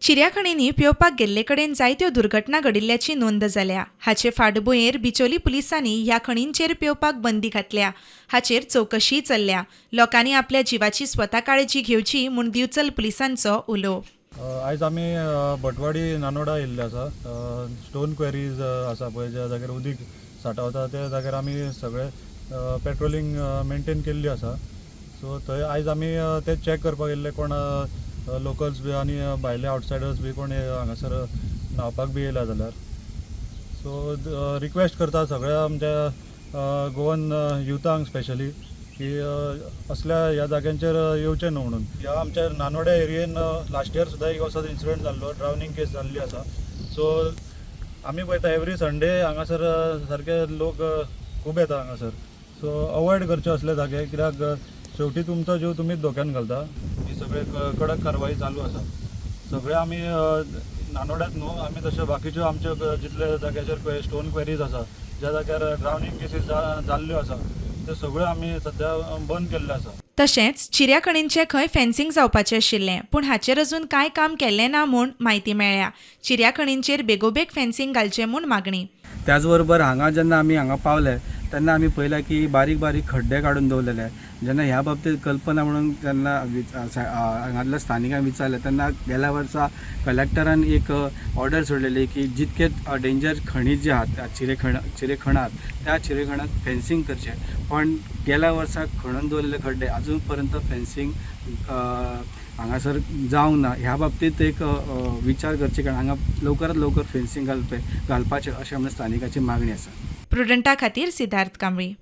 चिऱ्याखणींनी पेंवपाक गेल्ले कडेन जायत्यो दुर्घटना घडिल्ल्याची नोंद जाल्या. हाचे फाटभुंयेर बिचोली पुलिसांनी ह्या खणींचेर पेंवपाक बंदी घातल्या. हाचेर चवकशीय चल्ल्या. लोकांनी आपल्या जिवाची स्वता काळजी घेवची म्हूण दिवचल पुलिसांचो उलो. आयज आमी भटवाडी नानोडा येयल्ले आसा. स्टोन क्वेरीज आसा पळय, ज्या जाग्यार उदीक सांठावता त्या जाग्यार आमी सगळे पेट्रोलिंग मेंटेन केल्ली आसा. सो थंय आयज आमी ते चॅक करपाक येयल्ले, कोण लोकल्स बी आनी भायले आवटसायडर्स बी कोण हांगासर न्हांवपाक बी येयला जाल्यार. सो रिक्वेस्ट करता सगळ्या आमच्या गोवन युथांक स्पेशली की असल्या ह्या जाग्यांचेर येवचें न्हू म्हणून. ह्या आमच्या नानोड्या एरियेन लास्ट इयर सुद्दां एक असो इन्सिडंट जाल्लो, ड्रावनींग केस जाल्ली आसा. सो आमी पळयता, एवरी संडे हांगासर सारके लोक खूब येता हांगासर. सो अवॉयड करचे असले जागे, कित्याक शेवटी तुमचो जीव तुमीच धोक्यान घालता. ही सगळे कडक कारवाई चालू आसा. सगळे आमी नानोड्यात न्हू, आमी तशे बाकीच्यो आमच्यो जितले जाग्याचेर स्टोन क्वेरीज आसा, ज्या जाग्यार ड्रावनींग केसीस जाल्ल्यो आसा, त्यो सगळ्यो आमी सद्या बंद केल्ल्यो आसा. तशेंच चिऱ्याखणींचें खंय फेन्सिंग जावपाचें आशिल्लें, पूण हाचेर अजून कांय काम केल्लें ना म्हूण म्हायती मेळ्ळ्या. चिऱ्याखणींचेर बेगोबेग फेन्सिंग घालचें म्हूण मागणी. त्याचबरोबर हांगा जेन्ना आमी हांगा पावले तेन्ना आमी पळयलें की बारीक बारीक खड्डे काडून दवरलेले. जेन्ना ह्या बाबतीत कल्पना म्हणून जेन्ना हांगातल्या स्थानिकांक विचारलें तेन्ना गेल्या वर्सा कलेक्टरान एक ऑर्डर सोडलेली की जितके डेंजर खणी जे आहात, चिरेखण आहात, त्या चिरेखणाक फेन्सिंग करचें. पण गेल्या वर्सा खणून दवरलेले खड्डे अजून पर्यंत फेन्सिंग हांगासर जावंक ना. ह्या बाबतीत एक विचार करचे, कारण हांगा लवकरात लवकर फेन्सिंग घालपाचें अशें म्हणून स्थानिकाची मागणी आसा. प्रुडंटा खातीर सिद्धार्थ कांबळी.